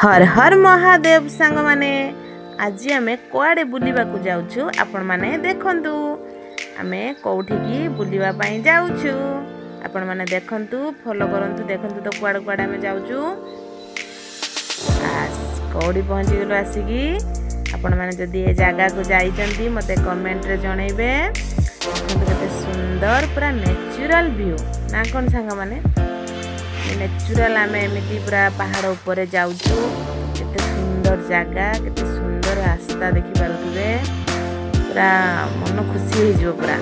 ହର ହର ମହାଦେବ ସାଙ୍ଗମାନେ, ଆଜି ଆମେ କୁଆଡ଼େ ବୁଲିବାକୁ ଯାଉଛୁ ଆପଣମାନେ ଦେଖନ୍ତୁ। ଆମେ କେଉଁଠିକି ବୁଲିବା ପାଇଁ ଯାଉଛୁ ଆପଣମାନେ ଦେଖନ୍ତୁ, ଫଲୋ କରନ୍ତୁ। ଦେଖନ୍ତୁ ତ କୁଆଡ଼େ କୁଆଡ଼େ ଆମେ ଯାଉଛୁ। କେଉଁଠି ପହଞ୍ଚିଗଲୁ ଆସିକି। ଆପଣମାନେ ଯଦି ଏ ଜାଗାକୁ ଯାଇଛନ୍ତି ମୋତେ କମେଣ୍ଟରେ ଜଣେଇବେ। ଦେଖନ୍ତୁ କେତେ ସୁନ୍ଦର, ପୁରା ନ୍ୟାଚୁରାଲ ଭ୍ୟୁ ନା କ'ଣ ସାଙ୍ଗମାନେ? ନ୍ୟାଚୁରାଲ, ଆମେ ଏମିତି ପୁରା ପାହାଡ଼ ଉପରେ ଯାଉଛୁ। କେତେ ସୁନ୍ଦର ଜାଗା, କେତେ ସୁନ୍ଦର ରାସ୍ତା ଦେଖିପାରୁଥିବେ। ପୁରା ମନ ଖୁସି ହେଇଯିବ, ପୁରା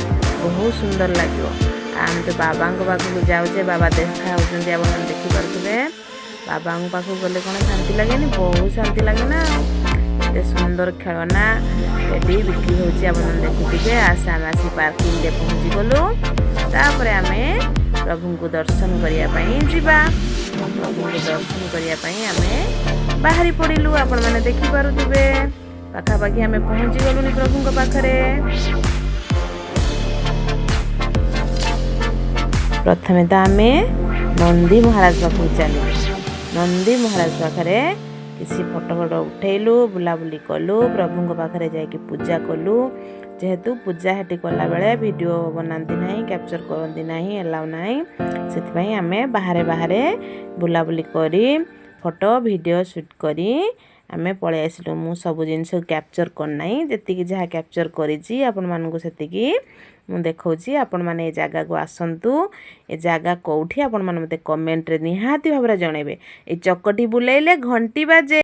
ବହୁତ ସୁନ୍ଦର ଲାଗିବ। ଆମେ ତ ବାବାଙ୍କ ପାଖକୁ ଯାଉଛେ, ବାବା ଦେଖା ହେଉଛନ୍ତି, ଆପଣମାନେ ଦେଖିପାରୁଥିବେ। ବାବାଙ୍କ ପାଖକୁ ଗଲେ କ'ଣ ଶାନ୍ତି ଲାଗେନି? ବହୁତ ଶାନ୍ତି ଲାଗେ ନା। କେତେ ସୁନ୍ଦର ଖେଳନା ଟେଡି ବିକ୍ରି ହେଉଛି, ଆପଣମାନେ ଦେଖୁଥିବେ। ଆସ, ଆମେ ଆସି ପାର୍କିଂରେ ପହଞ୍ଚିଗଲୁ। ତାପରେ ଆମେ ପ୍ରଭୁଙ୍କୁ ଦର୍ଶନ କରିବା ପାଇଁ ଯିବା। ପ୍ରଭୁଙ୍କୁ ଦର୍ଶନ କରିବା ପାଇଁ ଆମେ ବାହାରି ପଡ଼ିଲୁ। ଆପଣମାନେ ଦେଖିପାରୁଥିବେ, ପାଖାପାଖି ଆମେ ପହଞ୍ଚି ଗଲୁଣି ପ୍ରଭୁଙ୍କ ପାଖରେ। ପ୍ରଥମେ ତ ଆମେ ନନ୍ଦୀ ମହାରାଜ ପାଖକୁ ଚାଲିଲୁ। ନନ୍ଦୀ ମହାରାଜ ପାଖରେ କିଛି ଫଟୋ ଫଟୋ ଉଠେଇଲୁ, ବୁଲାବୁଲି କଲୁ, ପ୍ରଭୁଙ୍କ ପାଖରେ ଯାଇକି ପୂଜା କଲୁ। ଯେହେତୁ ପୂଜା ସେଠି କଲାବେଳେ ଭିଡ଼ିଓ ବନାନ୍ତି ନାହିଁ, କ୍ୟାପଚର୍ କରନ୍ତି ନାହିଁ, ଏଲାଉ ନାହିଁ, ସେଥିପାଇଁ ଆମେ ବାହାରେ ବାହାରେ ବୁଲାବୁଲି କରି ଫଟୋ ଭିଡ଼ିଓ ସୁଟ୍ କରି ଆମେ ପଳେଇ ଆସିଲୁ। ମୁଁ ସବୁ ଜିନିଷ କ୍ୟାପଚର୍ କରିନାହିଁ, ଯେତିକି ଯାହା କ୍ୟାପଚର୍ କରିଛି ଆପଣମାନଙ୍କୁ ସେତିକି ମୁଁ ଦେଖାଉଛି। ଆପଣମାନେ ଏ ଜାଗାକୁ ଆସନ୍ତୁ। ଏ ଜାଗା କେଉଁଠି ଆପଣମାନେ ମୋତେ କମେଣ୍ଟରେ ନିହାତି ଭାବରେ ଜଣାଇବେ। ଏ ଚକଟି ବୁଲେଇଲେ ଘଣ୍ଟି ବାଜେ।